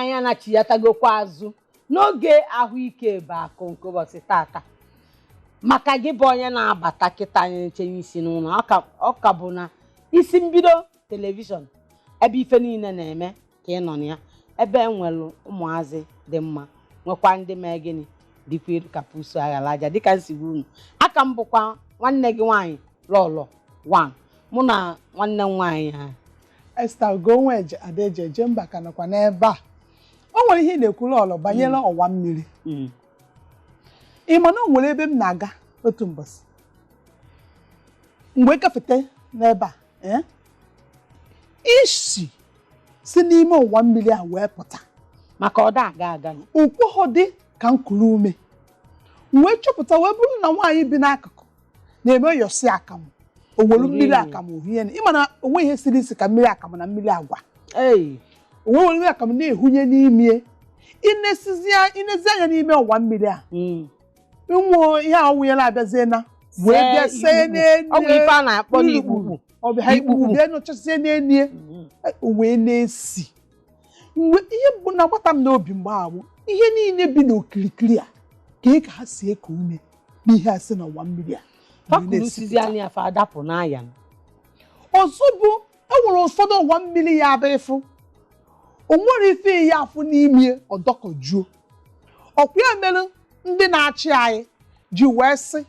Anyị anachiyatagokwa azụ n'oge ahụike bụ akụ nke ụbọchị tata. Maka gị bụ onye na-abata kịta, anyị na-echenye isi n'ụlọ, ọ ka bụ na isi mbido television, ebe ife niile na-eme ka ị nọ na ya, ebe e nwere ụmụazị dị mma, nwekwa ndị mee gịnị dịkwa iru ka pusu aghara aja. Dịka nsigbu unu aka m bụkwa nwanne gị nwaanyị Lọlọ 1, mụ na nwanne m nwaanyị ha. Esther Ugonweje Adaeje Ejemba ka nọkwa n'ebe a. O nwere ihe ị na-ekwu, Lọlọ, banyere ọwa mmiri. Ị ma na o nwere ebe m na-aga otu mbọsị, mgbe gafete n'ebe a, isi si n'ime ọwa mmiri a wee pụta. Maka ọ da aga aga. Ukwoho dị ka nkuru ume. M wee chọpụta, wee bụrụ na nwaanyị bi n'akụkụ na-eme yọsị akamụ, o welu mmiri akamụ uhie. Ịma na onwe ihe siri isi ka mmiri akamụ na mmiri agwa. Ei. O wee were mmiri akamụ na-ehunye n'ime. Inezi anya n'ime ọwa mmiri a, ụmụ ihe a wụnyere abịazie na wee bịa see n'elu. Ọ bụ ife a na-akpọ n'ikpukpu. Ọ bịa ha ikpukpu, bịa nọchasie n'elu, o wee na-esi. Mgbe ihe bụ na-agbata m n'obi mgbe ahụ, ihe niile bi n'okirikiri a, ka ị ka ha si eku ume n'ihe a si n'ọwa mmiri a wee Fakulusizi na-esipụta. Anya fa adapụ n'aya. Ọzọ bụ, e nwere ụfọdụ ọwa mmiri ya bụ ịfụ, o nwere ife ya afụ n'ime ọdọkọjuo. Ọkwa ya mere ndị na-achị anyị ji wee sị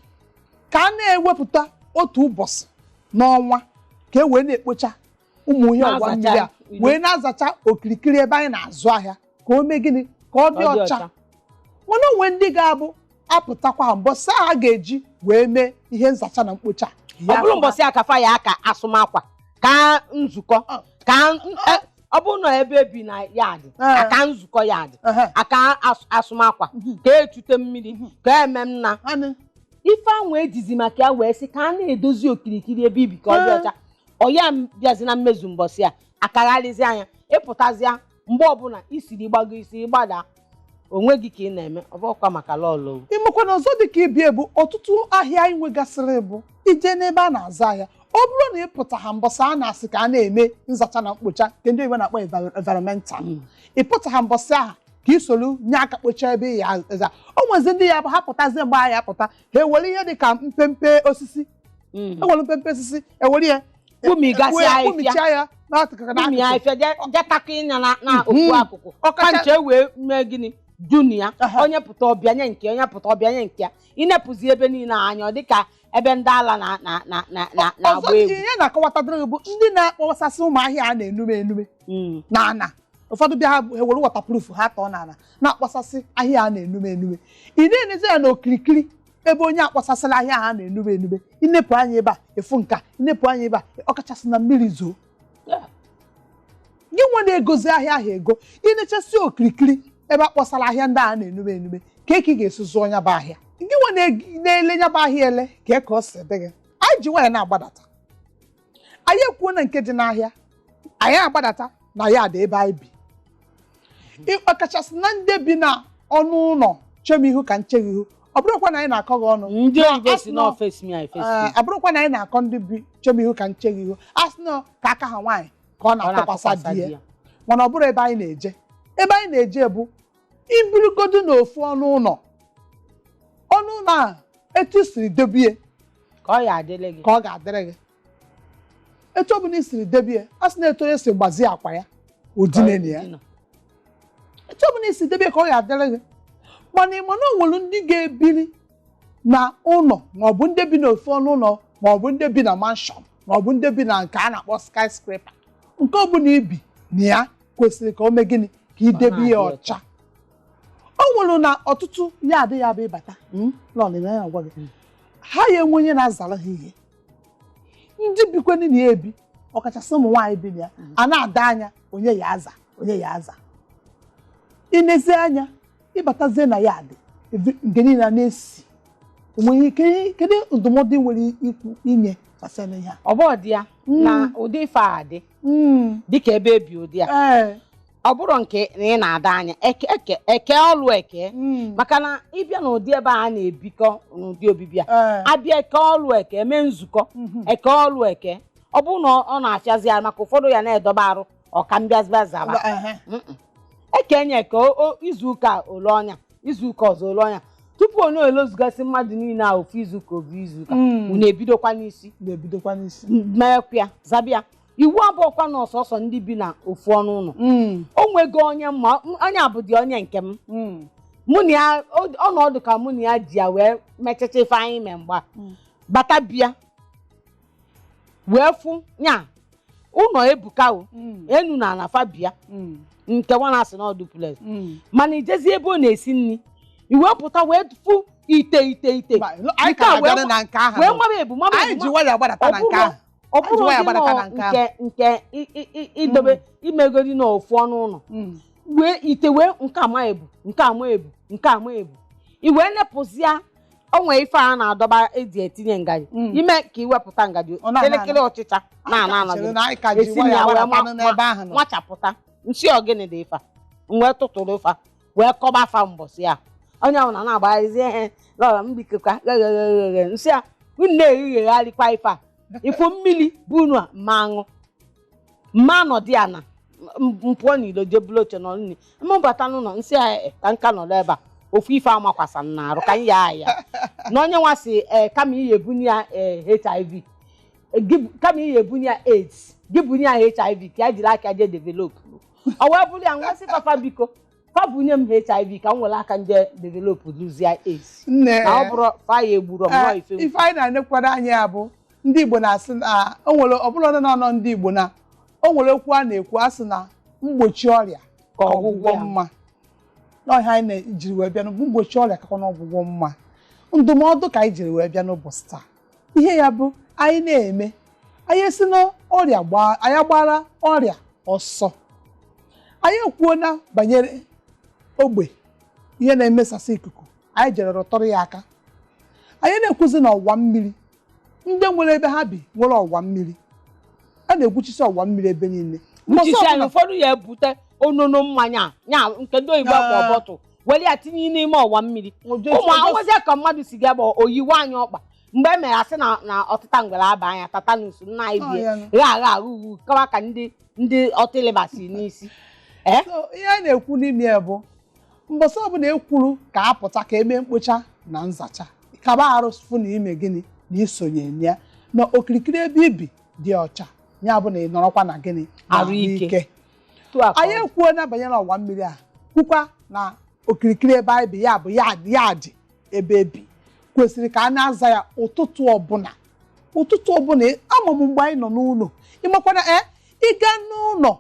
ka a na-ewepụta otu ụbọchị n'ọnwa ka e wee na-ekpocha ụmụ ihe ọwa Na-azacha mmiri a, ilo. Wee na-azacha okirikiri ebe anyị na-azụ ahịa, ka o mee gịnị? Ka ọ dị ọcha. Mana onwe ndị ga-abụ apụtakwa mbọsị a ga-eji wee mee ihe nzacha na mkpocha. Ọ bụrụ mbọsị akafa ya aka asụmakwa ka nzukọ ka ọ bụrụ na ebe ebi na yadị, aka nzukọ yadị, aka asụmakwa ka etute mmiri ka eme nna Anị. ife ahụ ejizi maka ya wee sị ka a na-edozi okirikiri ebe ibi ka ọ dị ọcha. Ọ ya bịazi na mmezu mbọsị a akagharịzi anya ịpụtazịa mgbe ọbụla isiri gbago isiri gbada onwe gị ka ị na-eme. Ọ bụrụkwa maka Lọlọ o. Imekwa na ọzọ dị ka ibi bụ ọtụtụ ahịa anyị nwegasịrị bụ ije n'ebe a na-azụ ahịa, ọ bụrụ na ị pụta ha mbọsị a na-asị ka a na-eme nzacha na mkpocha, nke ndị oyibo na-akpọ environmental, ị pụta ha mbọsị ahụ ka ị soro nye aka kpochaa ebe ya aza. O nwezi ndị ya bụ ha pụtazie mgbe ahịa pụta, ha ewere ihe dị ka mpempe osisi. Ewere mpempe osisi, ewere ya Kpumigasịa ahịfịa. Kpumichaa ya n'akụkụ Ụmụ n'akụkụ. ya ahịfịa je takọ ịnya na ofu akụkụ ka nche wee mee gịnị dunia. Onye pụta ọbịanye nke onye pụta ọbịanye nke ya, ịnepụzi ebe niile anya, ọ dịka ebe ndị ala na na na na na Ọzọ, na-agba egwu. ihe na-akọwatadịrị gị bụ ndị na-akpọsasị ụmụ ahịa a na-enume enume n'ana. Ụfọdụ bịa, ha ewere waterproof ha tọọ n'ala na-akpọsasị ahịa a na-enume enume. Ị na-enezi ya n'okirikiri ebe onye akpọsasịla ahịa ha na-enume enume, inepụ anya ebe a efu nka, inepụ anya ebe a, ọkachasị na mmiri zoo. Gị nwe na-egozi ahịa ahụ ego, inechasị okirikiri ebe akpọsara ahịa ndị a na-enume enume, ka ị ga-esi zụọ ya bụ ahịa? Gị nwe na-ele ya bụ ahịa ele, ka ọ si dị gị. Anyị ji nwayọ na-agbadata. Anyị ekwuo na nke dị n'ahịa, anyị agbadata na ya dị ebe anyị bi. Ọkachasị na ndị bi na ọnụ ụlọ chemihu ka ncheghị ihu. Ọ bụrụkwa na anyị na-akọ gị ọnụ. Ndị oyibo asị si na face me, I face you. Abụrụkwa na anyị na-akọ ndị bi chemihu ka ncheghị ihu, a sị na ka aka ha nwaanyị ka ọ Ọ na-atụkwasị na-atụkwasị di ya. di ya. Mana ọ bụrụ ebe anyị na-eje, ebe anyị na-eje bụ ibirugodu n'ofu ọnụ ụlọ, ọnụ ụlọ a, etu i siri debie ka ọ ya adịrị gị. Ka ọ ga-adịrị gị. Etu ọ bụla i siri debie, a sị na etu onye si gbazie akwa ya odineni ya. Etu ọ bụla i si debie ka ọ ga-adịrị gị. Mana ị ma na o nwere ndị ga-ebiri na ụlọ, maọbụ ndị bi n'ofu ọnụ ụlọ, maọbụ ndị bi na mansion, maọbụ ndị bi na nke a na-akpọ skyscraper, nke ọbụla ibi na ya kwesịrị ka o mee gịnị? Ka idebe ya na-adị. ọcha. O nwere na ọtụtụ ya adị ya bụ ịbata lọl ya agwa gị, ha ya enwe onye na-azara ha ihe. Ndị bikweni na ya ebi, ọkachasị ụmụ nwaanyị bi na ya, a na-ada anya onye ya aza, onye ya aza. Inezi anya, ịbatazie na ya dị nke niile a na-esi onweghị ike. Kedu ndụmọdụ ị nwere ikwu inye gbasara ihe a? Ọ bụ ọdị ya na ụdị ife a dị dịka ebe ebi ụdị a. Ọ bụrụ nke na ị na-ada anya eke eke eke ọlụ eke, maka na ịbịa n'ụdị ebe a na-ebikọ n'ụdị obibi a, abịa eke ọlụ eke, eme nzukọ eke ọlụ eke. Ọ bụrụ na ọ na-afịazi arụ, maka ụfọdụ ya na-edobe arụ ọka mbịazịa zara. Ekenye ka izuụka ole ọnya, izuụka ọzọ ole ọnya, tupu onye olezugasị mmadụ niile a ofu izuụka ofu izuụka, unu ebidokwa n'isi, na-ebidokwa n'isi, meekwa zabịa. Iwu abụọkwa na ọsọsọ ndị bi na ofu ọnụ ụlọ. O nwego onye mma, onye abụdị onye nke m, mụ na ya ọnọdụ ka mụ na ya ji ya wee mechacha ife anyị mee mgba bata bịa wee fụ nya ụlọ ebuka o enu na ana fa bịa nke nwa na-asị na duplex, mana ijezi ebe ọ na-esi nri iwee pụta wee fụ ite ite ite nke a wee maba ebu maba ebu. Ọ bụrụ nke nke idobe imegodi n'ofu ọnụ ụlọ wee ite wee nke ama ebu, nke ama ebu, nke ama ebu, i wee nepụzia onwe ife a na-adọba eji etinye ngaji ime ka iwepụta ngaji kịrịkịrị ọchịcha na-ana ana esi na ya wee nwachapụta nsị ogene dị ife wee tụtụrụ ife wee kọba afa mbọsị ya onye ahụ na na-agbaghazi ihe lọrọ mbikọkwa gheghegheghe nsị a unu na-erighegharịkwa ife a ifu mmiri bụ unu ma aṅụ mma nọdị ana mpụọ n'ilo jee bulu oche nọrọ nri mbata n'ụlọ nsị a ka nka nọrọ ebe a ofu ife amakwasa m na-arụ ka m ya ya na onye nwa si ee kama ihe ebunye ya HIV, kama ihe ebunye ya AIDS, gị bunye ya HIV ka ya jiri aka jee develop. Ọ wee bụrụ ya nwa sị fafa biko fa bunye m HIV ka m were aka nje develop luzie AIDS na ọ bụrụ fa ya egburu m. Ife ife anyị na-enekwado anyị ya bụ ndị Igbo na-asị na o nwere ọ bụrụ na nọ ndị Igbo na o nwere okwu a na-ekwu asị na mgbochi ọrịa ka ọgwụgwọ mma. N'ọhịa anyị na-ejiri wee bịa n'ụbọchị mgbochi ọrịa kakwa n'ọgwụgwọ mma. Ndụmọdụ ka anyị jiri wee bịa n'ụbọchị taa, ihe ya bụ anyị na-eme anyị esi n'ọrịa anyị agbara ọrịa ọsọ. Anyị ekwuona banyere ogbe ihe na-emesasị ikuku, anyị jere rụtọrọ ya aka. Anyị na-ekwuzi na ọwa mmiri, ndị nwere ebe ha bi nwere ọwa mmiri, a na-egwuchisi ọwa mmiri ebe niile. Ụfọdụ ya ebute onono mmanya nya nke ndị oyibo akpọ bọtụl were ya tinye n'ime ọwa mmiri. Ụmụ ahụhụzie ka mmadụ si ga-agba oyiwe anyị ọkpa mgbe e mere asị na ọtịta ngwere aba anya tatanus nna anyị bie gha agha ugwu kawa ka ndị ọtịlịbasi n'isi. Ihe a na-ekwu n'ime ya bụ mbọsị ọbụla ekwuru ka a pụta ka emee mkpocha na nzacha, kaba arụ fụ na ime gịnị na isonye ya na okirikiri ebe ibi dị ọcha, ya bụ na ị nọrọkwa na gịnị arụ ike. Anyị ekwuona banyere ọwa mmiri a, kwukwa na okirikiri ebe anyị bi ya bụ yaadị ebe ebi kwesịrị ka a na-aza ya ụtụtụ ọbụla. Ụtụtụ ọbụla ama m mgbe anyị nọ n'ụlọ ịmakwana ịga n'ụlọ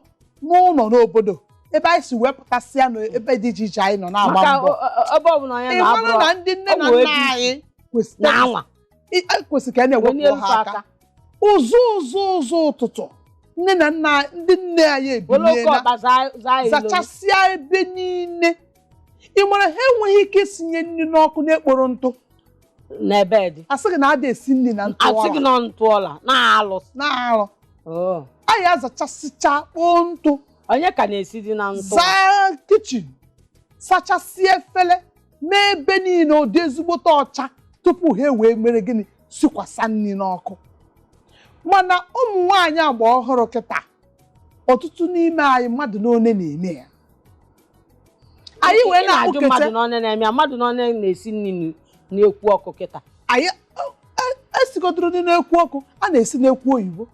n'ụlọ n'obodo ebe anyị si wee pụtasịa n'ebe dị iche iche anyị nọ na-agba mbọ, ị mara na ndị nne na nna anyị kwesịrị ka a na-ewepụ ha aka ụzụ ụzụ ụzụ ụtụtụ. Nne na nna ndị nne anyị ebiliela zachasịa ebe niile. Ị mara ha enweghị ike isinye nri n'ọkụ na-ekporo ntụ n'ebe dị, asị gị na ada esi nri na ntụ ọla na-alụ na-alụ anyị azachasịcha kpoo ntụ. Onye ka na-esi dị na ntụ zaa kichin, sachasịa efere mee ebe niile ọ dị ezigbote ọcha tupu ha wee mere gịnị sikwasa nri n'ọkụ. Mana ụmụ nwaanyị agba ọhụrụ kịta ọtụtụ n'ime anyị mmadụ n'one na-eme ya. Anyị wee na-akpụkete mmadụ n'one na-eme ya, mmadụ n'one na-esi nri na-ekwu ọkụ kịta. Anyị esigodoro nri na-ekwu ọkụ, a na-esi na-ekwu oyibo,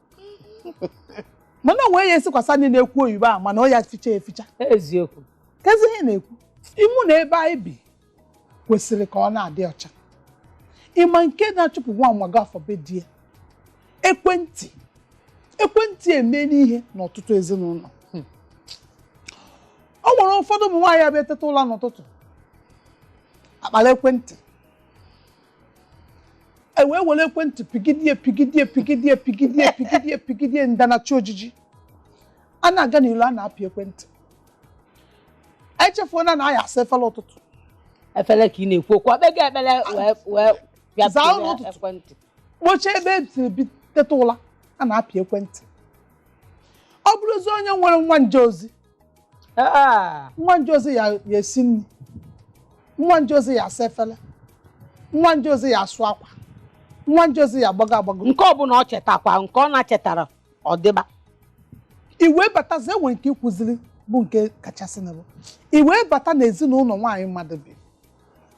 mana onwe ya esikwasa nri na-ekwu oyibo a mana ọ ya ficha eficha. Eziokwu kezi ihe na-ekwu ịmụ na ebe anyị bi kwesịrị ka ọ na-adị ọcha. Ịma nke na-achụpụ nwa nwa afọ be di ya, ekwentị eme n'ihe n'ọtụtụ ezinụlọ. O nwere ụfọdụ ụmụ nwaanyị abịa eteta ụra n'ụtụtụ akpara ekwentị, e wee were ekwentị pigidie pigidie pigidie pigidie pigidie pigidie ndanachi ojiji. A na-aga n'ilo a na-apị ekwentị, echefuona na aya asa efere ụtụtụ. Efere ka ị na-ekwu okwu ekpego ekpere wee zaa ụlọ ụtụtụ kpochie ebe esiri teta ụla, a na-apị ekwentị. Ọ bụrụzi onye nwere nwa nje ozi, nwa nje ozi ya esi nri, nwa nje ozi ya asa efere, nwa nje ozi ya asụ akwa, nwa nje ozi ya agbago agbago, nke ọbụla ọ chetakwa nke ọ na-chetara ọ dịba. Iwe batazi enwere nke ịkwụziri Bụ nke kachasị na bụ i wee bata n'ezinụlọ nwaanyị mmadụ bi,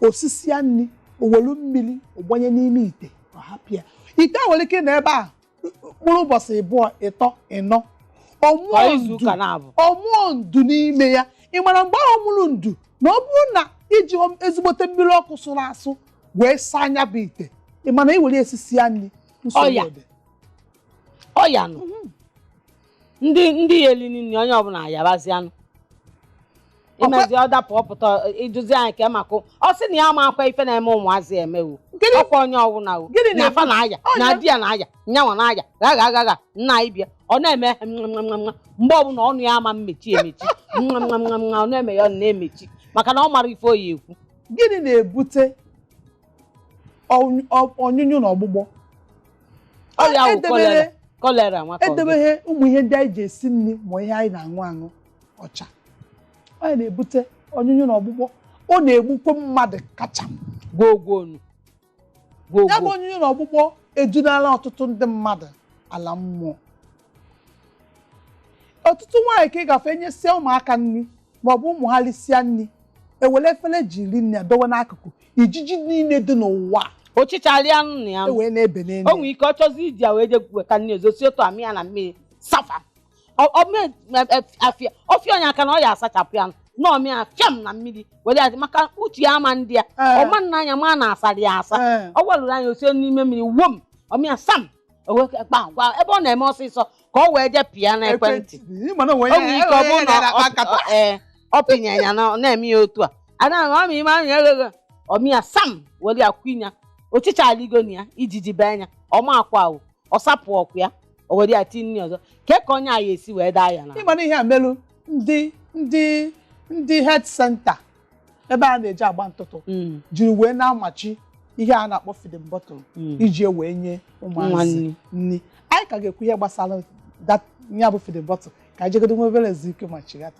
osisi ya nri, o welu mmiri o gbanye n'ime ite, ọ hapụ ya, ite a nwere ike ịnọ ebe a mkpụrụ ụbọchị 2, 3, 4, ọmụọ Kwa izu ndu ụka na-abụ. Ọmụọ ndu n'ime ya. Ị mara mgbe ahụ mụrụ ndu na ọ bụrụ na iji ezigbote mmiri ọkụ sụrụ asụ wee saa anya bụ ite, ị mana ị were esisi ya nri, nsogbu Ọya. dị. Ọya nọ ndị ya eli nri, onye ọbụla ayabazianụ imezi ọ dapụ ọpụta iduzi anyị ka maka ọ sị na ya ama akwa ife na-eme ụmụazị emewo. Ọkwa onye ọbụla o Gịnị na afa na-aya na Ọnya. di ya na-aya, nyanwa na-aya gagha agagha nna anyị bịa, ọ na-eme nwa mgbe ọbụla ọnụ ya ama mmechi emechi nwa nwa nwa nwa, ọ na-eme ya, ọ na-emechi maka na ọ mara ife oyi ekwu. Gịnị na-ebute ọnyụnyụ na ọgbụgbọ? Ọrịa ahụ. Edebere- Kolera, kolera nwata ọzọ. Edebeghị ụmụ ihe ndị anyị ji esi nri ma ihe anyị na-aṅụ aṅụ ọcha, ọ na-ebute ọnyụnyụ na ọgbụgbọ. Ọ na-egbukwa mmadụ kacha. Gwogwonu. Ya bụ Gwogwo. onyinyo na ọgbụgbọ edunala ọtụtụ ndị mmadụ ala mmụọ. Ọtụtụ nwaanyị ka ị gafe nyesịa ụmụaka nri maọbụ ụmụ ha lisịa nri, ewere efere ji ri nri adowe n'akụkụ, ijiji niile dị n'ụwa Ọchịcharịa nụ ya. ewee na-ebe n'elu. O nwere ike ọ chọzi iji ya wee je weta nri ọzọ, si otu amị ya na mmiri safa. Afịa ọfịa onye aka na ọ ya asachapụ ya na ọmịa fịam na mmiri were ya maka uche ya ama ndị ya. Ọma nna anya ma na asara ya asa. Ọ gwalụrụ anya osie n'ime mmiri wom ọmịa sam gba gwa ebe ọ na-eme ọsịsọ ka ọ wee jee pịa n'ekwentị. Ịma na onwe O nwere ike ọ bụrụ na na-akpa nkata. Ọ pịnya ya na ọ na-eme ya otu a ada ọmị ime anya eghe ọmịa sam were ya kwinya ọchịcha aligo na ya ijiji bee anya ọma akwa o ọ sapụ ọkụ ya, o were ya tinye ọzọ ke ka onye a ya esi wee daa ya na. Ịma na ihe a melụ ndị health center ebe a na-eji agba ntụtụ jiri wee na-amachi ihe a na-akpọ feeding bottle iji wee nye ụmụazị Nwanne. nri. Anyị ka ga-ekwu ihe gbasara ya bụ feeding bottle ka anyị jegodo nwe obere ezumike ma chighata.